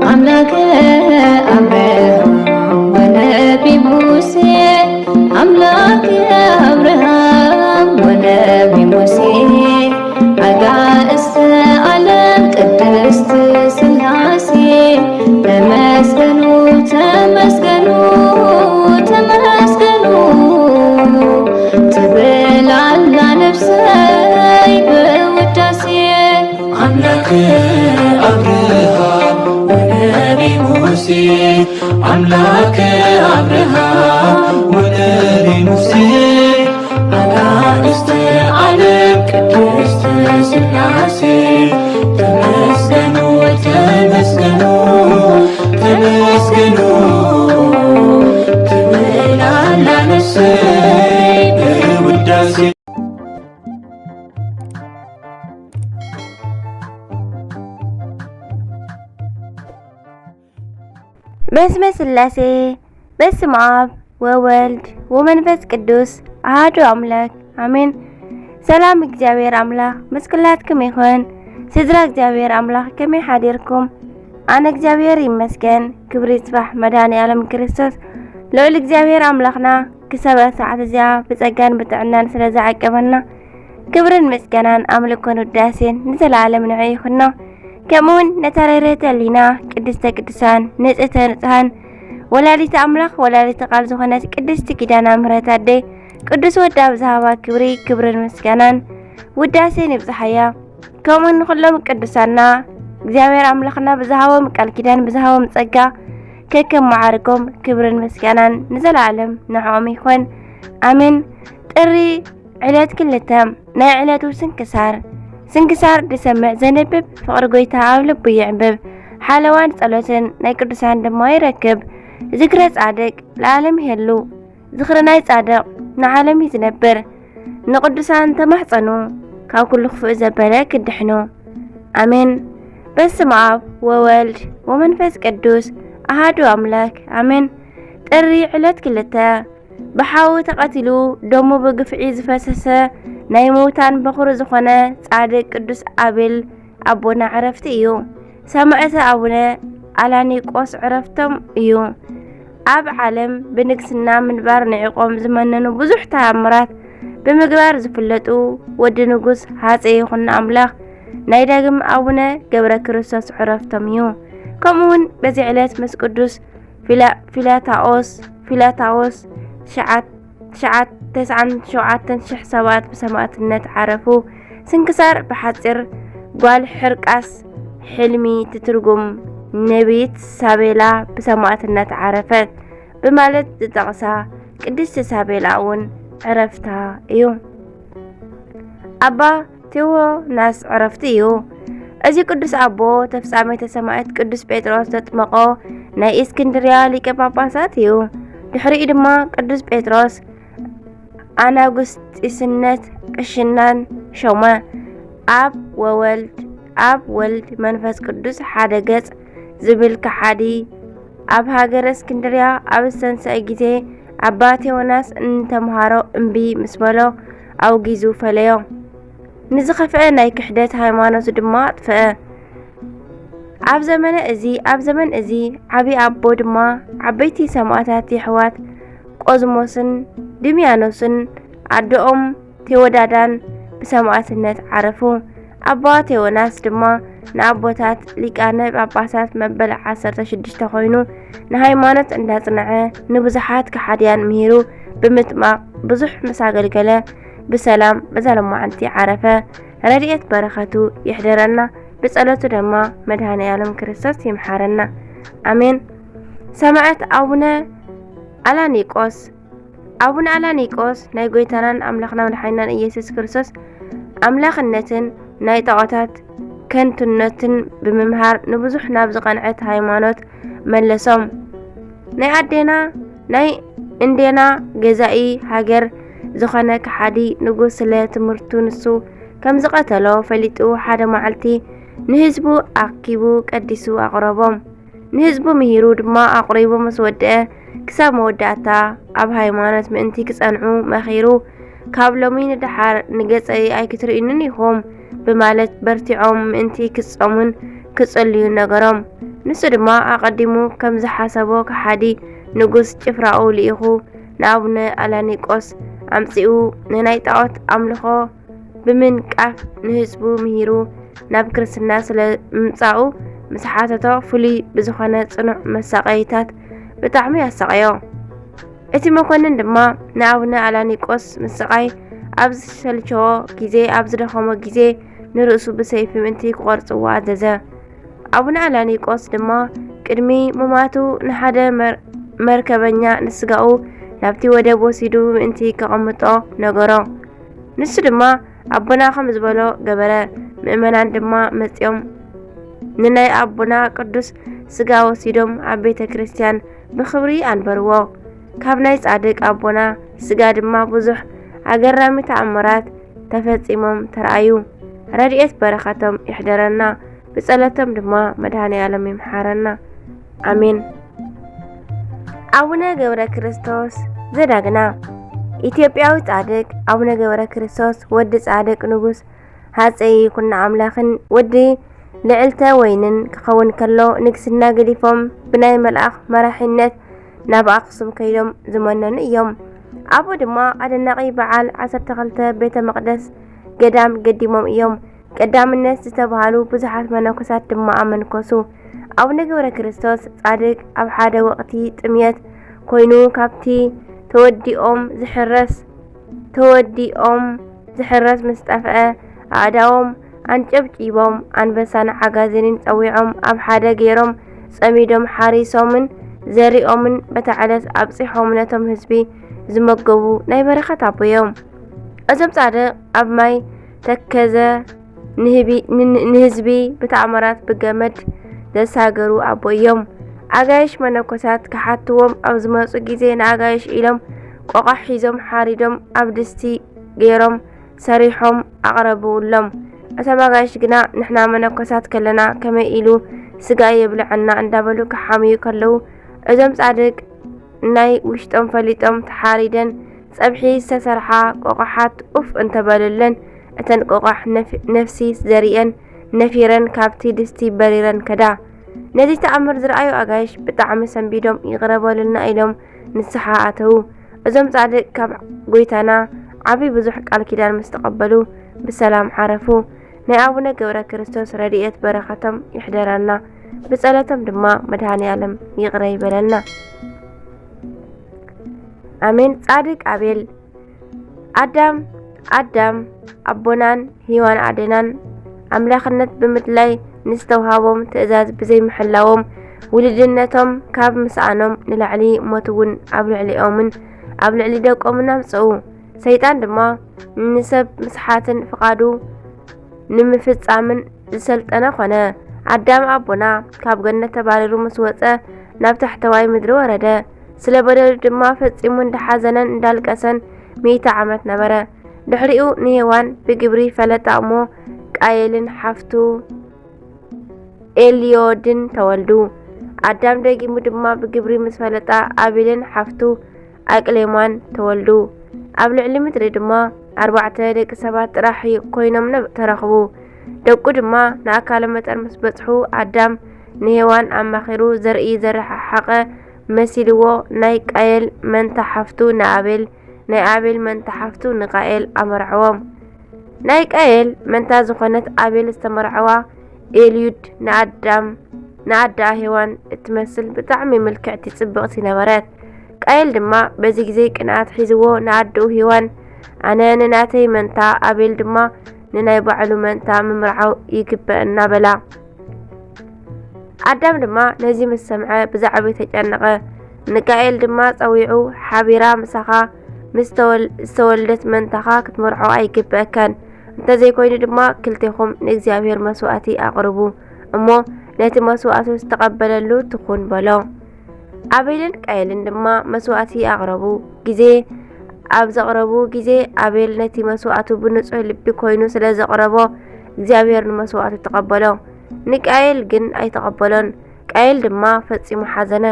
أملاك أبراهام ونبي موسى، أملاك أبراهام ونبي موسى، أجا استعلم قدست سلاسي، تمسكنوا، تمسكنوا، تمسكنوا، تبلع لنا نفسي بوداسي. ኣምላኽ ኣብርሃም ወነቢ ሙሴ፣ ኣምላኽ ኣብርሃም ወነቢ ሙሴ፣ ኣጋእዝተ ዓለም ቅድስት ሥላሴ፣ ተመስገኑ፣ ተመስገኑ፣ ተመስገኑ፣ ትብል ኣላ ነፍሰይ ብውዳሴ። በስመ ስላሴ፣ በስመ ኣብ ወወልድ ወመንፈስ ቅዱስ ኣሃዱ ኣምላክ ኣሜን። ሰላም እግዚኣብሔር ኣምላክ ምስ ኩላትኩም ይኹን። ስድራ እግዚኣብሔር ኣምላክ ከመይ ሓዲርኩም? ኣነ እግዚኣብሔር ይመስገን፣ ክብሪ ይጽባሕ መድኃኔ ዓለም ክርስቶስ። ልዑል እግዚኣብሔር ኣምላኽና ክሳብ ሰዓት እዚኣ ብጸጋን ብጥዕናን ስለ ዝዓቀበና፣ ክብርን ምስጋናን ኣምልኮን ውዳሴን ንዘለኣለም ንዕኡ ይኹኖ። ከምኡውን ነታ ርህርህቲ ህሊና፣ ቅድስተ ቅዱሳን፣ ንጽህተ ንጹሃን፣ ወላዲተ ኣምላኽ፣ ወላዲተ ቃል ዝኾነት ቅድስቲ ኪዳነ ምሕረት ኣደይ፣ ቅዱስ ወዳ ኣብ ዝሃባ ክብሪ፣ ክብርን ምስጋናን ውዳሴን ይብጽሓያ። ከምኡ ንኹሎም ቅዱሳና እግዚኣብሔር ኣምላኽና ብዝሃቦም ቃል ኪዳን፣ ብዝሃቦም ጸጋ፣ ከከም መዓርጎም ክብርን ምስጋናን ንዘለኣለም ንዕኦም ይኹን። ኣሜን። ጥሪ ዕለት ክልተ፣ ናይ ዕለቱ ስንክሳር። ስንክሳር ዝሰምዕ ዘንብብ ፍቕሪ ጐይታ ኣብ ልቡ ይዕምብብ። ሓለዋን ጸሎትን ናይ ቅዱሳን ድማ ይረክብ። ዝክረ ጻድቅ ለዓለም ይሄሉ። ዝኽሪ ናይ ጻድቕ ንዓለም እዩ ዝነብር። ንቕዱሳን ተማሕጸኑ፣ ካብ ኩሉ ክፉእ ዘበለ ክድሕኑ። ኣሜን። በስመ ኣብ ወወልድ ወመንፈስ ቅዱስ ኣሃዱ ኣምላክ ኣሜን። ጥሪ ዕለት ክልተ፣ ብሓዊ ተቐቲሉ ደሙ ብግፍዒ ዝፈሰሰ ናይ ምውታን በኹሪ ዝኾነ ጻድቅ ቅዱስ ኣቤል ኣቦና ዕረፍቲ እዩ። ሰማዕቲ ኣቡነ ኣላኒቆስ ዕረፍቶም እዩ። ኣብ ዓለም ብንግስና ምንባር ንዒቖም ዝመነኑ ብዙሕ ተኣምራት ብምግባር ዝፍለጡ ወዲ ንጉስ ሃፀይ ይኹኖ ኣምላኽ ናይ ዳግም ኣቡነ ገብረ ክርስቶስ ዕረፍቶም እዩ። ከምኡውን በዚ ዕለት ምስ ቅዱስ ፊላ-፣ ፊላታኦስ፣ ፊላታዎስ ትሽዓት-፣ ትሽዓት-፣ ተስዓን ሸውዓተን ሽሕ ሰባት ብሰማእትነት ዓረፉ። ስንክሳር ብሓጺር፣ ጓል ሕርቃስ ሕልሚ ትትርጉም ነቢት ሳቤላ ብሰማእትነት ዓረፈት ብማለት ዝጠቕሳ ቅድስቲ ሳቤላ እውን ዕረፍታ እዩ። ኣባ ቴዎናስ ዕረፍቲ እዩ። እዚ ቅዱስ ኣቦ ተፍጻሜተ ሰማዕት ቅዱስ ጴጥሮስ ዘጥመቖ ናይ እስክንድርያ ሊቀ ጳጳሳት እዩ። ድሕሪኡ ድማ ቅዱስ ጴጥሮስ ኣናጉስጢስነት ቅሽናን ሾመ። ኣብ ወወልድ፣ ኣብ ወልድ መንፈስ ቅዱስ ሓደ ገጽ ዝብል ከሓዲ ኣብ ሃገረ እስክንድርያ ኣብ ዝተንስአ ግዜ ኣባ ቴዎናስ ንተምሃሮ እምቢ ምስ በሎ ኣውጊዙ ፈለዮ። ንዝኸፍአ ናይ ክሕደት ሃይማኖቱ ድማ ኣጥፍአ። ኣብ ዘመነ እዚ፣ ኣብ ዘመን እዚ ዓቢ ኣቦ ድማ ዓበይቲ ሰማእታት የሕዋት ቆዝሞስን ድምያኖስን ኣደኦም ቴዎዳዳን ብሰማእትነት ዓረፉ። ኣባ ቴዎናስ ድማ ንኣቦታት ሊቃነ ጳጳሳት መበል ዓሰርተ ሽዱሽተ ኮይኑ ንሃይማኖት እንዳጽንዐ ንብዙሓት ከሓድያን ምሂሩ ብምጥማቕ ብዙሕ ምስ ኣገልገለ ብሰላም በዛ ሎማዓንቲ ዓረፈ። ረድኤት በረኸቱ ይሕደረና፣ ብጸሎቱ ድማ መድኃኔ ዓለም ክርስቶስ ይምሓረና። ኣሜን። ሰማዕት ኣቡነ ኣላኒቆስ። ኣቡነ ኣላኒቆስ ናይ ጐይታናን ኣምላኽና መድሓኒናን ኢየሱስ ክርስቶስ ኣምላኽነትን ናይ ጣዖታት ከንቱነትን ብምምሃር ንብዙሕ ናብ ዝቐንዐት ሃይማኖት መለሶም። ናይ ኣዴና ናይ እንዴና ገዛኢ ሃገር ዝኾነ ከሓዲ ንጉስ ስለ ትምህርቱ ንሱ ከም ዝቐተሎ ፈሊጡ ሓደ መዓልቲ ንህዝቡ ኣኪቡ ቀዲሱ ኣቕረቦም። ንህዝቡ ምሂሩ ድማ ኣቑሪቡ ምስ ወድአ፣ ክሳብ መወዳእታ ኣብ ሃይማኖት ምእንቲ ክጸንዑ መኺሩ፣ ካብ ሎሚ ንደሓር ንገጸይ ኣይክትርእዩንን ኢኹም ብማለት በርቲዖም ምእንቲ ክጸሙን ክጽልዩ ነገሮም። ንሱ ድማ ኣቐዲሙ ከም ዝሓሰቦ ከሓዲ ንጉስ ጭፍራኡ ልኢኹ ንኣቡነ ኣላኒቆስ ኣምጺኡ ንናይ ጣዖት ኣምልኾ ብምንቃፍ ንህዝቡ ምሂሩ ናብ ክርስትና ስለ ምምጻኡ ምስ ሓተቶ ፍሉይ ብዝኾነ ጽኑዕ መሳቐይታት ብጣዕሚ ኣሳቐዮ። እቲ መኮንን ድማ ንኣቡነ ኣላኒቆስ ምስቓይ ኣብ ዝሰልቸዎ ግዜ፣ ኣብ ዝደኸሞ ግዜ ንርእሱ ብሰይፊ ምእንቲ ክቖርጽዎ ኣዘዘ። ኣቡነ ኣላኒቆስ ድማ ቅድሚ ምማቱ ንሓደ መር- መርከበኛ ንስጋኡ ናብቲ ወደብ ወሲዱ ምእንቲ ከቐምጦ ነገሮ። ንሱ ድማ ኣቦና ከም ዝበሎ ገበረ። ምእመናን ድማ መጺኦም ንናይ ኣቦና ቅዱስ ስጋ ወሲዶም ኣብ ቤተ ክርስቲያን ብኽብሪ ኣንበርዎ። ካብ ናይ ጻድቅ ኣቦና ስጋ ድማ ብዙሕ ኣገራሚ ተኣምራት ተፈጺሞም ተራእዩ። ረድኤት በረኸቶም ይሕደረና፣ ብጸሎቶም ድማ መድኃኔ ዓለም ይምሓረና። ኣሜን። ኣቡነ ገብረ ክርስቶስ ዘዳግና። ኢትዮጵያዊ ጻድቅ ኣቡነ ገብረ ክርስቶስ ወዲ ጻድቅ ንጉስ ሃፀይ ይኩኖ ኣምላኽን ወዲ ልዕልተ ወይንን ክኸውን ከሎ፣ ንግስና ገዲፎም ብናይ መልኣኽ መራሒነት ናብ ኣኽሱም ከይዶም ዝመነኑ እዮም። ኣብኡ ድማ ኣደናቒ በዓል ዓሰርተ ክልተ ቤተ መቕደስ ገዳም ገዲሞም እዮም። ቀዳምነት ዝተባህሉ ብዙሓት መነኮሳት ድማ ኣመንኮሱ። ኣቡነ ገብረ ክርስቶስ ጻድቅ ኣብ ሓደ ወቕቲ ጥምየት ኮይኑ ካብቲ ተወዲኦም ዝሕረስ ተወዲኦም ዝሕረስ ምስ ጠፍአ ኣእዳዎም ኣንጨብጪቦም ኣንበሳን ዓጋዜንን ጸዊዖም ኣብ ሓደ ገይሮም ጸሚዶም ሓሪሶምን ዘሪኦምን በታ ዕለት ኣብጺሖም ነቶም ህዝቢ ዝመገቡ ናይ በረኸት ኣቦ እዮም። እዞም ጻድቕ ኣብ ማይ ተከዘ ንህቢ- ን- ንህዝቢ ብተኣምራት ብገመድ ዘሳገሩ ኣቦ እዮም። ኣጋይሽ መነኮሳት ክሓትዎም ኣብ ዝመጹ ግዜ ንኣጋይሽ ኢሎም ቆቋሕ ሒዞም ሓሪዶም ኣብ ድስቲ ገይሮም ሰሪሖም ኣቕረብሎም። እቶም ኣጋይሽ ግና ንሕና መነኮሳት ከለና ከመይ ኢሉ ስጋ የብልዐና እንዳበሉ ክሓምዩ ከለዉ እዞም ጻድቅ ናይ ውሽጦም ፈሊጦም ተሓሪደን ጸብሒ ዝተሰርሓ ቆቋሓት ኡፍ እንተበሉለን እተን ቆቋሕ ነፍ- ነፍሲ ዘሪአን ነፊረን ካብቲ ድስቲ በሪረን ከዳ። ነዚ ተኣምር ዝረኣዩ ኣጋይሽ ብጣዕሚ ሰንቢዶም ይቕረ በሉልና ኢሎም ንስሓ ኣተዉ። እዞም ጻድቅ ካብ ጎይታና ዓቢ ብዙሕ ቃል ኪዳን ምስ ተቐበሉ ብሰላም ዓረፉ። ናይ ኣቡነ ገብረ ክርስቶስ ረድኤት በረኸቶም ይሕደረና። ብጸሎቶም ድማ መድሃኔ ዓለም ይቕረ ይበለልና። ኣሜን። ጻድቅ ኣቤል ኣዳም ኣዳም ኣቦናን ሄዋን ኣደናን ኣምላኽነት ብምድላይ ንዝተውሃቦም ትእዛዝ ብዘይምሕላዎም ውልድነቶም ካብ ምስኣኖም ንላዕሊ ሞት እውን ኣብ ልዕሊኦምን ኣብ ልዕሊ ደቆምን ኣምጽኡ። ሰይጣን ድማ ንሰብ ምስሓትን ፍቓዱ ንምፍጻምን ዝሰልጠነ ኾነ። ኣዳም ኣቦና ካብ ገነት ተባሪሩ ምስ ወጸ ናብ ታሕተዋይ ምድሪ ወረደ። ስለ በደሉ ድማ ፈጺሙ እንዳሓዘነን እንዳልቀሰን ሚእቲ ዓመት ነበረ። ድሕሪኡ ንሄዋን ብግብሪ ፈለጣ እሞ ቃየልን ሓፍቱ ኤልዮድን ተወልዱ። ኣዳም ደጊሙ ድማ ብግብሪ ምስ ፈለጣ ኣቤልን ሓፍቱ ኣቅሌማን ተወልዱ። ኣብ ልዕሊ ምድሪ ድማ ኣርባዕተ ደቂ ሰባት ጥራሕ ኮይኖም ተረኽቡ። ደቁ ድማ ንኣካለ መጠን ምስ በጽሑ ኣዳም ንሄዋን ኣማኺሩ ዘርኢ ዘረሓሓቐ መሲልዎ ናይ ቃየል መንታ ሓፍቱ ንኣቤል ናይ ኣቤል መንታ ሓፍቱ ንቃኤል ኣመርዐዎም። ናይ ቃኤል መንታ ዝኾነት ኣቤል ዝተመርዐዋ ኤልዩድ ንኣዳም ንኣደኣ ሄዋን እትመስል ብጣዕሚ ምልክዕቲ ጽብቕቲ ነበረት። ቃኤል ድማ በዚ ግዜ ቅንኣት ሒዝዎ ንኣደኡ ሄዋን ኣነ ንናተይ መንታ ኣቤል ድማ ንናይ ባዕሉ መንታ ምምርዓው ይግበእና በላ። ኣዳም ድማ ነዚ ምስ ሰምዐ ብዛዕባ ተጨነቐ። ንቃኤል ድማ ጸዊዑ ሓቢራ ምሳኻ ምስ ዝተወልደት መንታኻ ክትመርዖ ኣይግበእካን። እንተዘይኮይኑ ድማ ክልቴኹም ንእግዚኣብሔር መስዋእቲ ኣቕርቡ እሞ ነቲ መስዋእቱ ዝተቐበለሉ ትኹን በሎ። ኣቤልን ቃኤልን ድማ መስዋእቲ ኣቕረቡ። ግዜ ኣብ ዘቕረቡ ግዜ ኣቤል ነቲ መስዋእቱ ብንጹህ ልቢ ኮይኑ ስለ ዘቕረቦ እግዚኣብሔር ንመስዋእቱ ተቐበሎ። ንቃኤል ግን ኣይተቐበሎን። ቃኤል ድማ ፈጺሙ ሓዘነ።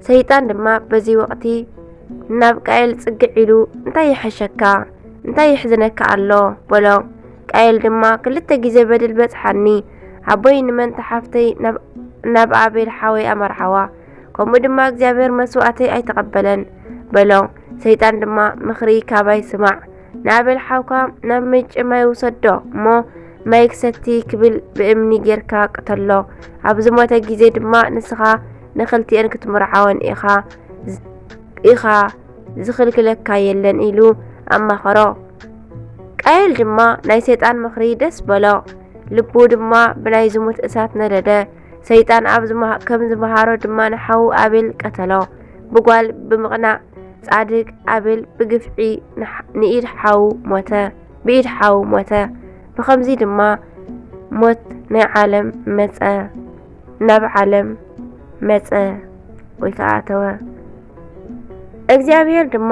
ሰይጣን ድማ በዚ ወቕቲ ናብ ቃኤል ጽግዕ ኢሉ እንታይ ይሕሸካ? እንታይ ይሕዝነካ ኣሎ? በሎ። ቃኤል ድማ ክልተ ግዜ በደል በጽሓኒ፣ ኣቦይ ንመንታ ሓፍተይ ናብ ኣቤል ሓወይ ኣመርሓዋ፣ ከምኡ ድማ እግዚኣብሔር መስዋእተይ ኣይተቐበለን በሎ። ሰይጣን ድማ ምኽሪ ካባይ ስማዕ፣ ንኣቤል ሓውካ ናብ ምንጪ ማይ ውሰዶ እሞ ማይ ክሰቲ ክብል ብእምኒ ጌርካ ቅተሎ። ኣብ ዝሞተ ግዜ ድማ ንስኻ ንኽልቲኤን ክትምርዓወን ኢኻ ኢኻ ዝኽልክለካ የለን ኢሉ ኣማኸሮ። ቃየል ድማ ናይ ሰይጣን ምኽሪ ደስ በሎ። ልቡ ድማ ብናይ ዝሙት እሳት ነደደ። ሰይጣን ኣብ ከም ዝመሃሮ ድማ ንሓዉ ኣቤል ቀተሎ። ብጓል ብምቕናእ ጻድቅ ኣቤል ብግፍዒ ንኢድ ሓዉ ሞተ ብኢድ ሓዉ ሞተ። ብኸምዚ ድማ ሞት ናይ ዓለም መጸ ናብ ዓለም መጸ ወይ ከዓ ኣተወ። እግዚኣብሔር ድማ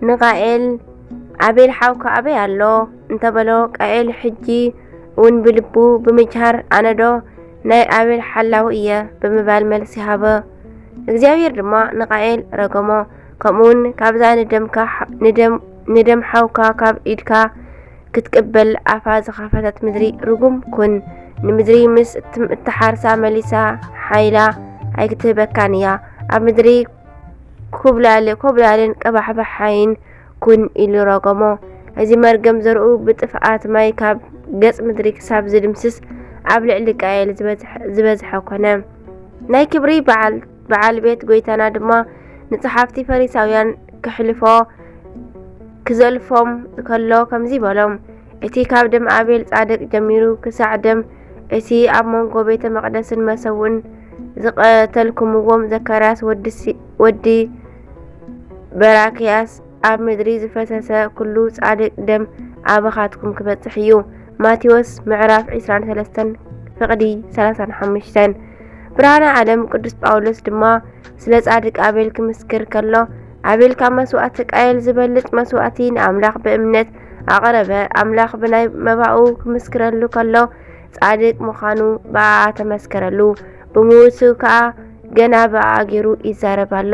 ንቃኤል ኣቤል ሓውካ ኣበይ ኣሎ እንተበሎ፣ ቃኤል ሕጂ እውን ብልቡ ብምጅሃር ኣነዶ ናይ ኣቤል ሓላዊ እየ ብምባል መልሲ ሃበ። እግዚኣብሔር ድማ ንቃኤል ረገሞ። ከምኡውን ካብዛ ንደምካ ንደም ሓውካ ካብ ኢድካ ክትቅበል ኣፋ ዝኸፈተት ምድሪ ርጉም ኩን። ንምድሪ ምስ እትሓርሳ መሊሳ ሓይላ ኣይክትህበካን እያ። ኣብ ምድሪ ኮብላልን ቀባሕባሓይን ኩን ኢሉ ረገሞ። እዚ መርገም ዘርኡ ብጥፍኣት ማይ ካብ ገጽ ምድሪ ክሳብ ዝድምስስ ኣብ ልዕሊ ቃኤል ዝበዝሐ ኮነ። ናይ ክብሪ በዓል ቤት ጎይታና ድማ ንጸሓፍቲ ፈሪሳውያን ክሕልፎ ክዘልፎም ከሎ ከምዚ በሎም፣ እቲ ካብ ደም ኣቤል ጻድቅ ጀሚሩ ክሳዕ ደም እቲ ኣብ መንጎ ቤተ መቕደስን መሰውእን ዝቐተልኩምዎም ዘካርያስ ወዲ በራክያስ ኣብ ምድሪ ዝፈሰሰ ኩሉ ጻድቅ ደም ኣባኻትኩም ክበጽሕ እዩ። ማቴዎስ ምዕራፍ ዕስራን ሰለስተን ፍቕዲ ሰላሳን ሓሙሽተን። ብርሃነ ዓለም ቅዱስ ጳውሎስ ድማ ስለ ጻድቅ ኣቤል ክምስክር ከሎ፣ ኣቤል ካብ መስዋእቲ ቃየል ዝበልጽ መስዋእቲ ንኣምላኽ ብእምነት ኣቕረበ። ኣምላኽ ብናይ መባኡ ክምስክረሉ ከሎ ጻድቅ ምዃኑ ብኣኣ ተመስከረሉ። ብምውቱ ከኣ ገና ብኣኣ ገይሩ ይዛረብ ኣሎ።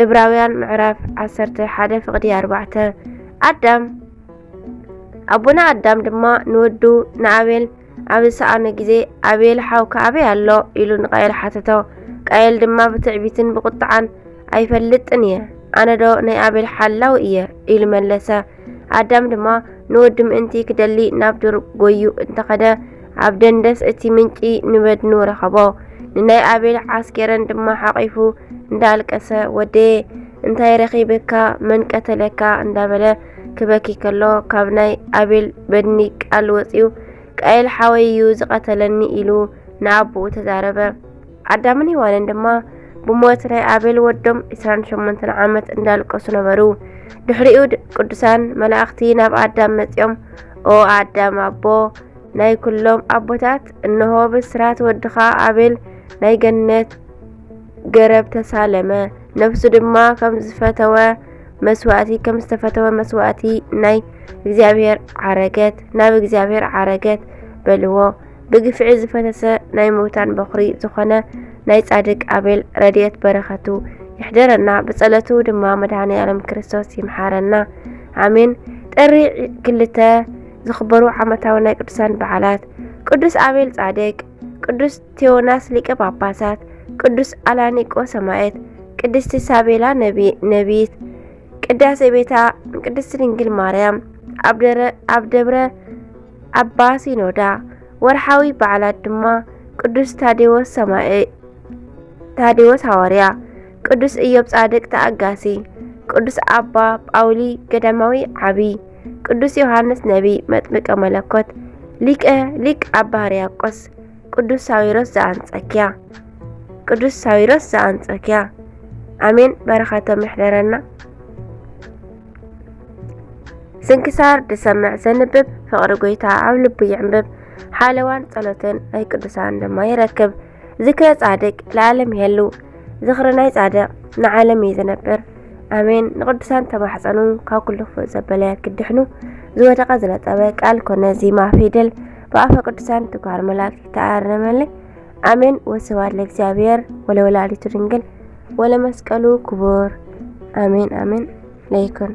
እብራውያን ምዕራፍ ዓሰርተ ሓደ ፍቕዲ ኣርባዕተ። ኣዳም ኣቦና ኣዳም ድማ ንወዱ ንኣቤል ኣብ ዝሰኣኖ ግዜ ኣቤል ሓውካ ኣበይ ኣሎ? ኢሉ ንቃየል ሓተቶ። ቃየል ድማ ብትዕቢትን ብቁጥዓን ኣይፈልጥን እየ፣ ኣነዶ ናይ ኣቤል ሓላው እየ ኢሉ መለሰ። ኣዳም ድማ ንወዱ ምእንቲ ክደሊ ናብ ዱር ጎዩ እንተኸደ ኣብ ደንደስ እቲ ምንጪ ንበድኑ ረኸቦ። ንናይ ኣቤል ዓስኬረን ድማ ሓቒፉ እንዳኣልቀሰ ወደየ እንታይ ረኺብካ መን ቀተለካ እንዳበለ ክበኪ ከሎ ካብ ናይ ኣቤል በድኒ ቃል ወፂኡ ቃየል ሓወይ እዩ ዝቐተለኒ ኢሉ ንኣቦኡ ተዛረበ። ኣዳምን ሄዋንን ድማ ብሞት ናይ ኣቤል ወዶም ዕስራን ሸሞንተን ዓመት እንዳልቀሱ ነበሩ። ድሕሪኡ ቅዱሳን መላእኽቲ ናብ ኣዳም መጺኦም ኦ ኣዳም ኣቦ ናይ ኩሎም ኣቦታት እንሆ ብስራት ወድኻ ኣቤል ናይ ገነት ገረብ ተሳለመ። ነፍሱ ድማ ከም ዝፈተወ መስዋእቲ ከም ዝተፈተወ መስዋእቲ ናይ እግዚኣብሔር ዓረገት ናብ እግዚኣብሔር ዓረገት በልዎ። ብግፍዒ ዝፈሰሰ ናይ ምውታን በኹሪ ዝኾነ ናይ ጻድቅ ኣቤል ረድኤት በረኸቱ ይሕደረና። ብጸለቱ ድማ መድኃኔ ዓለም ክርስቶስ ይምሓረና። ኣሜን። ጥሪ ክልተ ዝኽበሩ ዓመታዊ ናይ ቅዱሳን በዓላት ቅዱስ ኣቤል ጻድቅ፣ ቅዱስ ቴዎናስ ሊቀ ጳጳሳት፣ ቅዱስ ኣላኒቆ ሰማዕት፣ ቅድስቲ ሳቤላ ነቢይት፣ ቅዳሴ ቤታ ቅድስቲ ድንግል ማርያም ኣብ ደብረ ኣባ ሲኖዳ። ወርሓዊ በዓላት ድማ ቅዱስ ታዴዎስ ሰማዒ፣ ታዴዎስ ሃዋርያ፣ ቅዱስ ኢዮብ ጻድቅ ተኣጋሲ፣ ቅዱስ ኣባ ጳውሊ ገዳማዊ ዓቢ፣ ቅዱስ ዮሃንስ ነቢ መጥምቀ መለኮት፣ ሊቀ ሊቅ ኣባ ሕርያቆስ፣ ቅዱስ ሳዊሮስ ዘኣንጸኪያ ቅዱስ ሳዊሮስ ዘኣንጸኪያ። ኣሜን። በረኸቶም ይሕደረና። ስንክሳር ድሰምዕ ዘንብብ ፍቕሪ ጎይታ ኣብ ልቡ ይዕንብብ። ሓለዋን ጸሎትን ናይ ቅዱሳን ድማ ይረክብ። ዝክረ ጻድቅ ለዓለም ይሄሉ። ዝኽሪ ናይ ጻድቅ ንዓለም እዩ ዝነብር። ኣሜን። ንቅዱሳን ተማሕጸኑ ካብ ኩሉ ክፉእ ዘበለ ክድሕኑ ዝወደቀ ዝነጸበ ቃል ኮነ ዜማ ፊደል ብኣፈ ቅዱሳን ትጓር መላእክት ይተኣረመለይ። ኣሜን። ወስብሐት ለእግዚኣብሔር ወለወላዲቱ ድንግል ወለመስቀሉ ክቡር። ኣሜን ኣሜን ለይኩን።